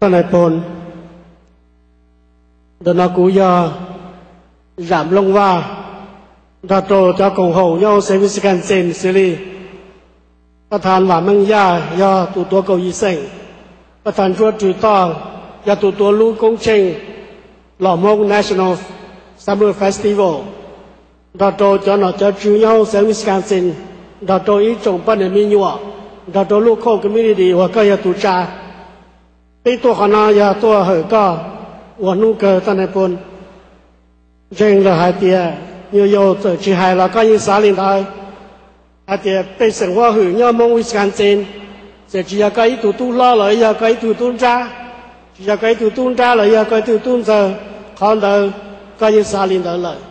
Thoj Nais Phoo, ntawm no kuv yog Zam Looj Vaj, nrog rau cov koom haum nyob hauv xeev Wisconsin xws li Paj Thas Vam Meej Yaj yog tus tuav kaum yim xeem, Paj Thas Ntsuab Rws Toj yog tus tuav lub koob tsheej Los Hmoob National Summer Festival, nrog rau cov nom cov tswv nyob hauv xeev Wisconsin, nrog rau ib tsoom poj niam me nyuam, nrog rau lub Cole community uas koj yog tus tsa. Peb tuaj qhov no yog tuaj hawm koj ua hnub kawg Thoj Nais Phoo. Ntseeg lawm hais tias nyuam yaus txawm tsis hais los koj yeej xav li ntawd, hais tias pej xeem huab hwm nyob Hmoob Wisconsin, txawm tsis yog koj ib tug tub hlob los yog koj ib tug tub nrab, tsis yog koj ib tug tub nrab los yog koj ib tug tub ntxawg, qhov ntawd koj yeej xav li ntawd lawm.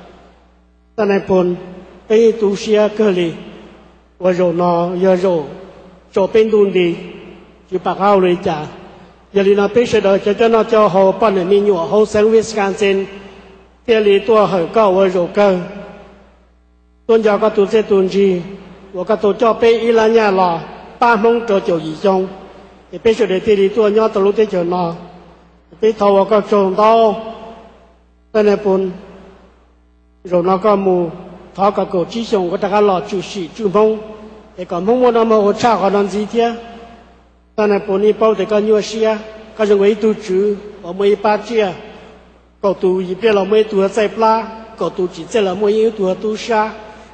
Thoj Nais Phoo, peb yeej tu siab kawg li, uas zaum no yog zaum tsaus peb ntuj nti, tsis pom qab ua li cas. Yog li no peb sawv daws cov coj noj coj haus poj niam me nyuam hauv xeev Wisconsin thiaj li tuaj hawm koj ua zaum kawg, tuaj nco koj tus txiaj tus ntsig uas koj tau coj peb ib lab nyaj los pab Hmoob rau caum yim xyoo, es peb sawv daws thiaj li tuaj nyob tau lub teb chaws no. Peb thov ua koj tsaug ntau, Thoj Nais Phoo. Zaum no koj mus, thov kom kaum tsib xyoos koj rov qab los tshwm sim tswj Hmoob, es kom Hmoob muaj noj muaj haus tshaj qhov no ntxiv thiab. Thoj Nais Phoo, yeej paub tias koj nyuaj siab, koj zoo nkaus ib tug tswv uas muaj ib pab tsiaj, kaum tus yim pliaj los muaj ib tug txaij plab, kaum tus tsim txiaj los muaj ib tug tub sab,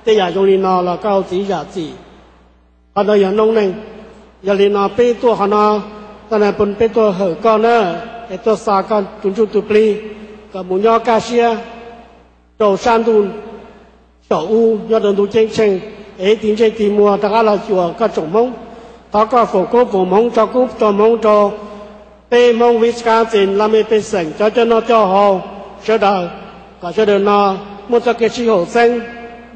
tej yam zoo li no los koj ua txiv zam txim. Qhov no yog noob neej. Yog li no peb tuaj qhov no, Thoj Nais Phoo, peb tuaj hawm koj na, es tuaj xa koj tus ntsuj tus plig kom mus nyob kaj siab rau sab ntuj saum ub nyob rau ntuj ceeb tsheej, es tig ntsej tig muag rov qab los xyuas koj tsoom Hmoob. Thov koj foom koob foom hmoov tso koob tso hmoov rau peb Hmoob Wisconsin los mej pej xeem cov coj noj coj haus sawv daws, kom sawv daws no muaj txoj kev sib haum xeeb,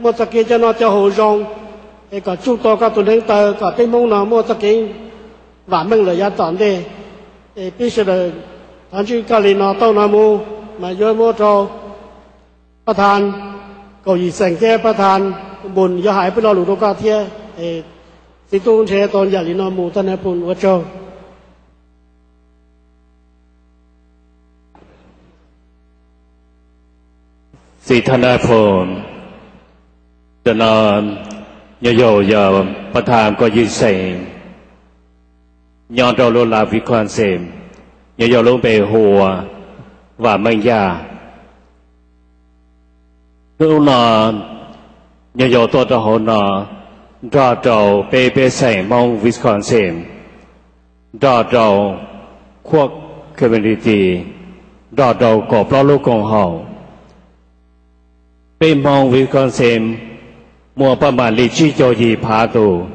muaj txoj kev coj noj coj haus zoo, es kom tsuj tau koj tus neev taw kom peb Hmoob no muaj txoj kev vam meej lawm yav tom ntej. Es peb sawv daws thov ntsib koj li no, tau no mus mas yuav muab rau Paj Thas kaum yim xeem thiab Paj Thas Npus yuav hais peb lo lus rau koj thiab. Txiv tub ntshe tau ncaim li no mus, Thoj Nais Phoo, ua tsaug. Txiv Thoj Nais Phoo, ntawm no nyuam yaus yog Paj Thas kaum yim xeem nyob rau lub laj Wisconsin, nyuam yaus lub npe hu ua Vam Meej Yaj. Hnub no nyuam yaus tuaj rau hauv no nrog rau peb pej xeem Hmoob Wisconsin, nrog rau Cole community, nrog rau kaum plaub lub koom haum. Peb Hmoob Wisconsin muaj paj mam li tsib caug yim phav tus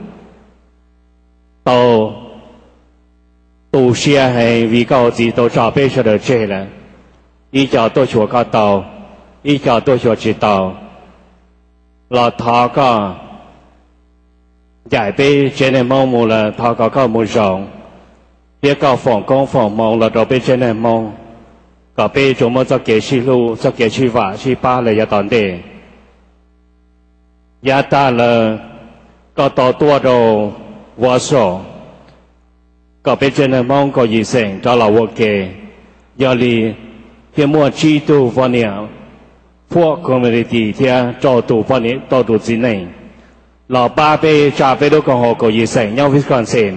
tau tu siab heev vim koj ua txiv tau tso peb sawv daws tseg lawm. Ib co tuaj xyuas koj tau, ib co tuaj xyuas tsis tau, los thov koj ncaim peb tsev neeg Hmoob mus lawm, thov kom koj mus zoo, thiab koj foom koob foom hmoov los rau peb tsev neeg Hmoob, kom peb tsuas muaj txoj kev sib hlub, txoj kev sib vam sib pab lawm yav tom ntej. Yav tag lawm, koj tau tuaj rau Wausau, kom peb tsev neeg Hmoob kaum yim xeem rov los ua ke. Yog li thiaj muaj tsib tug poj niam Cole community thiab rau tus poj niam, rau tus txiv neej los pab peb tsa peb lub koom haum kaum yim xeem nyob Wisconsin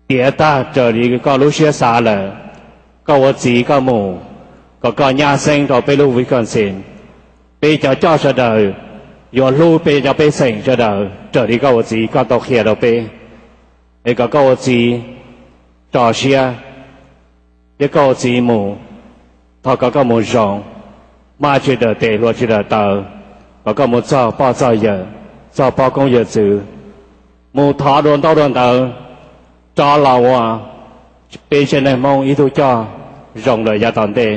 tiav tag raws li koj lub siab xav lawm. Koj ua txiv koj mus, kom koj nyab xeeb rau peb lub Wisconsin. Peb cov coj sawv daws yuav hlub peb cov pej xeem sawv daws raws li koj ua txiv koj tau qhia rau peb. Es kom koj ua txiv tso siab, thiab koj ua txiv mus, thov kom koj mus zoo, maj tsis dawm tes hluas tsis dawm taw, kom koj mus txog poj txog yawm, txog pog koob yawm txwv, mus thov dua ntaub dua ntawv, rov los ua peb tsev neeg Hmoob ib tug coj zoo lawm yav tom ntej.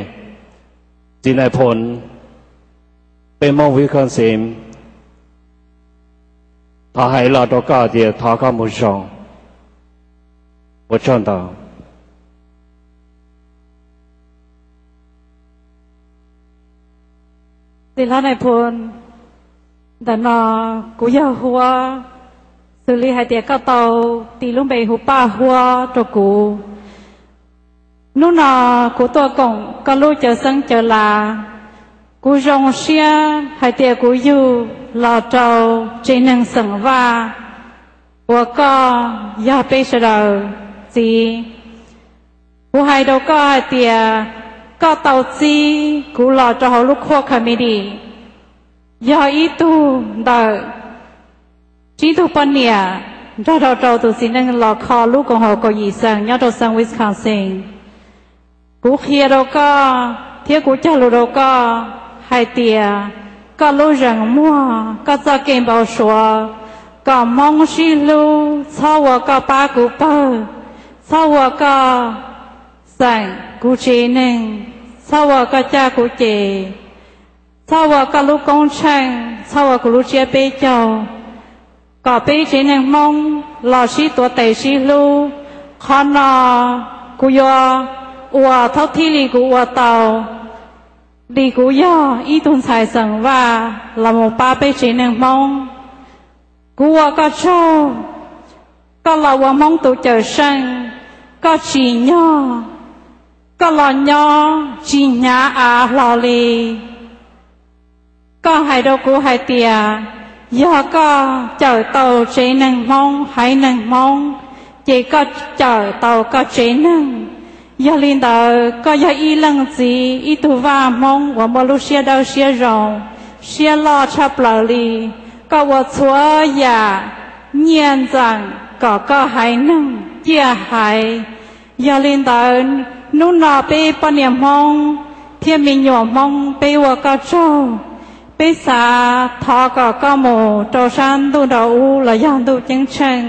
Txiv Nais Phoo, peb Hmoob Wisconsin thov hais los rau koj tias thov koj mus zoo. Ua tsaug ntau. Txiv hlob Nais Phoo, ntawm no kuv yog Huab, xws li hais tias koj tau tis lub npe hu Paj Huab rau kuv. Hnub no kuv tuaj koom koj lub cawv xeeb cawv lav, kuv zoo siab hais tias kuv yug los rau tsev neeg xeem Vaj uas koj yog peb sawv daws txiv. Kuv hais rau koj hais tias koj tau txib kuv los rau hauv lub core committee, yog ib tug ntawm tsib tug poj niam nrog rau rau tus txiv neej los kho lub koom haum kaum yim xeem nyob rau xeev Wisconsin. Kuv qhia rau koj thiab kuv cog lus rau koj hais tias koj lub zeem muag, koj txoj kev npau suav kom Hmoob sib hlub, txhob ua koj pab kuv pawg, txhob ua koj xeem kuv tsev neeg, txhob ua koj caj kuv ces, txhob ua koj lub koob tsheej, txhob ua kuv lub tsiab peb caug, kom peb tsev neeg Hmoob los sib tuav tes sib hlub. Qhov no kuv yuav ua thaum thib li kuv ua tau, li kuv yog ib tug ntxhais xeem Vaj los mus pab peb tsev neeg Hmoob. Kuv ua koj tsaug, koj los ua Hmoob tus cawm seej, koj tsim nyog, koj los nyob tsis hnyav av hlo li. Koj hais rau kuv hais tias yog koj cawm tau tsev neeg Hmoob, haiv neeg Hmoob, ces koj cawm tau koj tsev neeg. Yog li ntawd koj yog ib leej txiv, ib tug vaj Hmoob uas muaj lub siab dawb siab zoo, siab loj tshaj plaws li. Koj ua txhua yam nyiaj ntxeem kom koj haiv neeg ciaj haiv. Yog li ntawd, hnub no peb poj niam Hmoob thiab me nyuam Hmoob peb ua koj tsaug. Peb xav thov kom koj mus rau sab ntuj nraum ub los yog ntuj ceeb tsheej.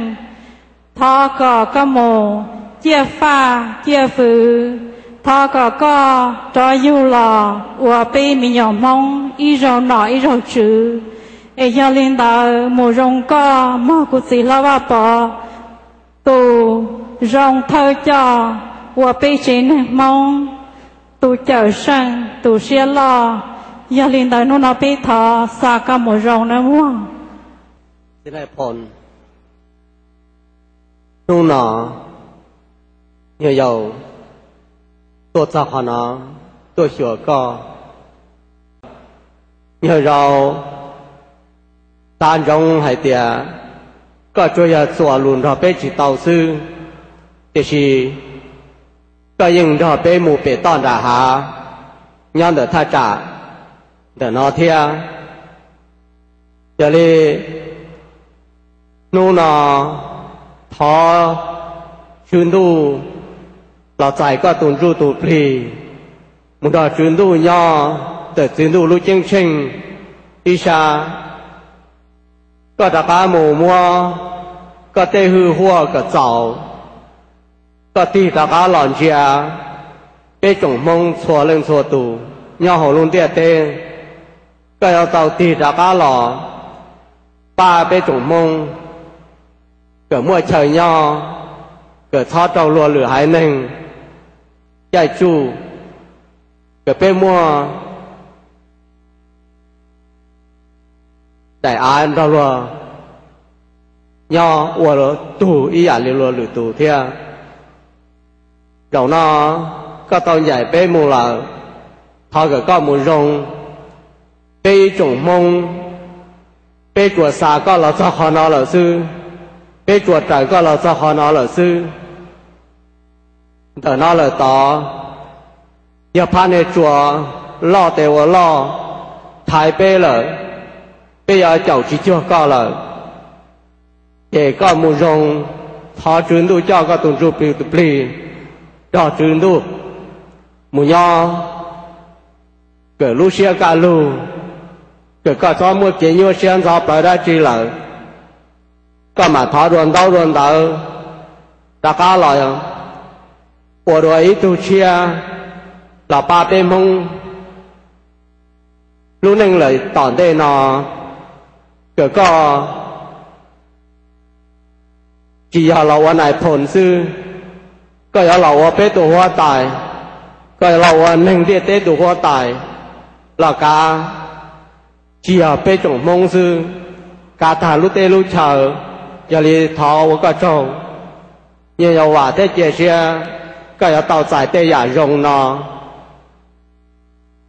Thov kom koj mus ciaj faj ciaj fwv, thov kom koj rov yug los ua peb me nyuam Hmoob ib zaug nom ib zaug tswv. Es yog li ntawd mus zoo koj mog kuv txiv hlob Vaj Pov, tus zoo thawj coj ua peb tsev neeg Hmoob, tus cawm seej tus siab loj. Yog li ntawd hnub no peb thov xa koj mus zoo nawb muag. Hnub no yog yau tuaj txog qhov no tuaj xyuas koj, yog yau xav ntsoov hais tias koj tsuas yog txuas lus nrog peb tsis tau xwb, tiam sis koj yeej nrog peb mus pem toj nram hav nyob ntawm thaj tsam ntawm no thiab. Yog li hnub no thov Tswv Ntuj los txais koj tus ntsuj tus plig mus nrog Tswv Ntuj nyob ntawm Tswv Ntuj lub ceeb tsheej ib sab. Koj rov qab mus muab koj tej hwj huaj kom txaus, koj tig rov qab los ntsia peb tsoom Hmoob txhua leej txhua tus nyob hauv lub ntiaj teb. Koj yuav tau tig rov qab los pab peb tsoom Hmoob kom muaj chaw nyob, kom txhob raug luag lwm haiv neeg caij tsuj, kom peb muaj daim av nrog luag nyob ua tug ib yam li luag lwm tus thiab. Zaum no koj tau ncaim peb mus lawm, thov kom koj mus zoo. Peb ib tsoom Hmoob, peb tsuas xa koj los txog qhov no lawm xwb, peb tsuas raws koj los txog qhov no lawm xwb. Ntawm no lawm tod, yog phab niag tsuas loj tes ua loj thaiv peb lawm, peb yuav caum tsis cuag koj lawm. Ces koj mus zoo, thov Tswv Ntuj coj koj tus ntsuj plig, tus plig nrog Tswv Ntuj mus nyob, kom lub siab kaj lug, kom koj txhob muaj kev nyuaj siab ntxhov plawv dab tsi lawm. Koj mam thov dua ntaub dua ntawv rov qab los ua dua ib tug tshiab los pab peb Hmoob lub neej lawm tom ntej no, kom koj tsis yog los ua nais phoo xwb, koj yuav los ua peb tus huab tais, koj yuav los ua neeg ntiaj teb tus huab tais, los kav tsis yog peb tsoom Hmoob xwb, kav tag lub teb lub chaw. Yog li thov ua koj tsaug, nyias yog vam thiab cia siab koj yuav tau txais tej yam zoo no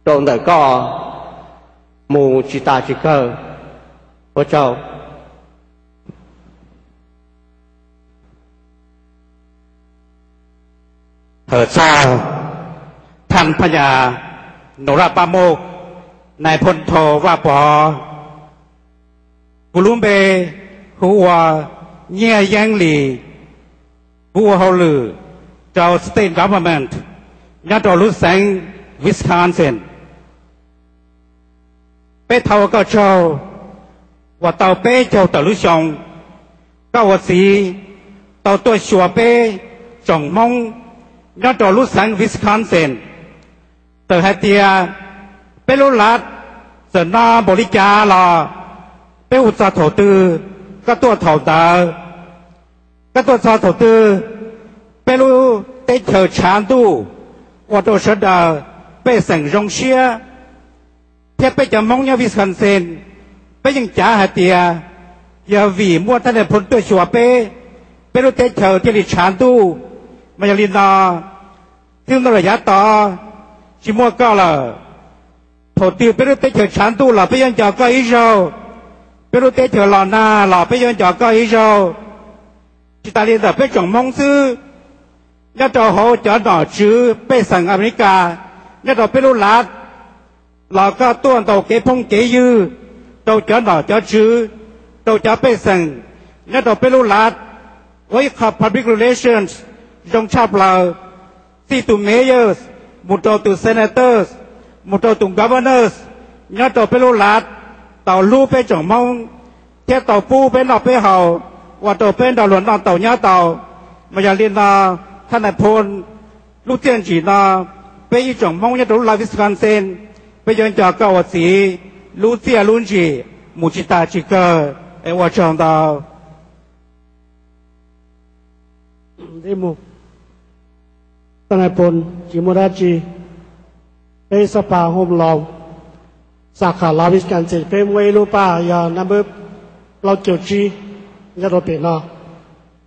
rau ntawm koj mus tsis tas tsis kawg. Ua tsaug. Thawm txog thaj phaj nyas Nuraj Paj Moj, nais phoo thau Vaj Pov. Kuv lub npe hu ua Nyiaj Yeeb Lis, kuv ua hauj lwm rau state government nyob rau lub xeev Wisconsin. Peb thov ua koj tsaug uas tau peb caug tawm lub xyoo, koj ua txiv tau tuaj xyuas peb tsoom Hmoob nyob rau lub xeev Wisconsin. Txawm hais tias peb lub lav txawm no npaum li cas los peb hu txog thaum twg koj tuaj thaum ntawd. Koj tuaj txog thaum twg, peb lub teb chaws tshav ntuj ua rau sawv daws pej xeem zoo siab. Thiab peb cov Hmoob nyob Wisconsin, peb yeej cav hais tias yog vim muaj thaj nais phoo tuaj xyuas peb, peb lub teb chaws thiaj li tshav ntuj. Mas yog li no, txij hnub no los yav tod tsis muaj koj lawm. Thaum twg peb lub teb chaws tshav ntuj los peb yuav nco koj ib zaug, peb lub teb chaws los nag los peb yuav nco koj ib zaug. Tsis tas li ntawm peb tsoom Hmoob xwb, nyob rau hauv cov nom tswv pej xeem Amelikas nyob rau peb lub lav los koj tuaj ntaus kev phooj kev ywg rau cov nom cov tswv, rau cov pej xeem nyob rau peb lub lav, ua ib qho public relations zoo tshaj plaws, txij tus mayors mus rau tus senators, mus rau tus governors nyob rau peb lub lav tau hlub peb tsoom Hmoob thiab tau pub peb noj peb haus ua rau peb nrog luag noj tau nyob tau. Mas yog li no, thaj nais phoo, lub txiaj ntsim no peb ib tsoom Hmoob nyob rau lub lav Wisconsin, peb yuav nco koj ua txiv lub txiaj lub ntsim mus tsis tas tsis kawg. Es ua tsaug ntau. Thaj nais phoo, tsis muaj dab tsi, peb xab pas hoo loos, xa kham lav Wisconsin peb muaj ib lub paj yog nab npawb plaub caug tsib nyob rau pem no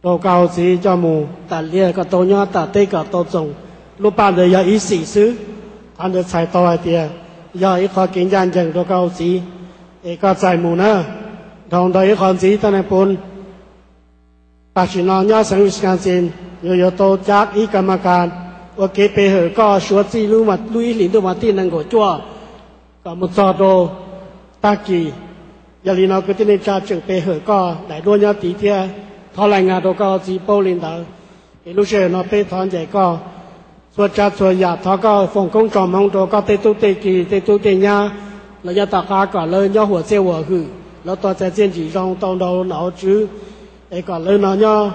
rau koj hauv txiv coj mus tam liaj kom tau nyob tam teb kom tau txoos. Lub paj ntawd yog ib xim xwb, qhov ntawd txhais tau hais tias yog ib qho kev ncaj ncees rau koj hauv txiv, es koj txais mus na. Dhau ntawd ib qho ntxiv thaj nais phoo, tam sim no nyob xeev Wisconsin yuav yuav tau cab ib kas mas kas ua kev pe hawm koj suav txij lub ib hlis ntuj vas thib nees nkaum cuaj kom mus txog rau tag kis. Yog li no kwv tij neej tsa tseem pe hawm koj daim duab nyob tid thiab, thov lais ngas rau koj txiv paub li ntawd. Es lub sij hawm no peb thov ncaim koj txhua tsav txhua yam, thov koj foom koob tso hmoov rau koj tej tub tej ki tej tub tej nyab, lawv nyob tom qab kom lawv nyob huam txiaj huam hwm, lawv tau txais txiaj ntsim zoo tau nrog nom tswv, es kom lawv no nyob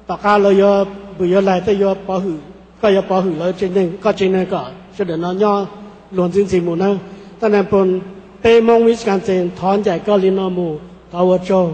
tom qab lawv yuav vwm yuav laig tej yuav pov hwm, koj yuav pov hwm lawv tsev neeg, koj tsev neeg, kom sawv daws no nyob luag ntxwb ntxhi mus nawb. Thaj nais phoo, peb Hmoob Wisconsin thov ncaim koj li no mus, thov ua tsaug.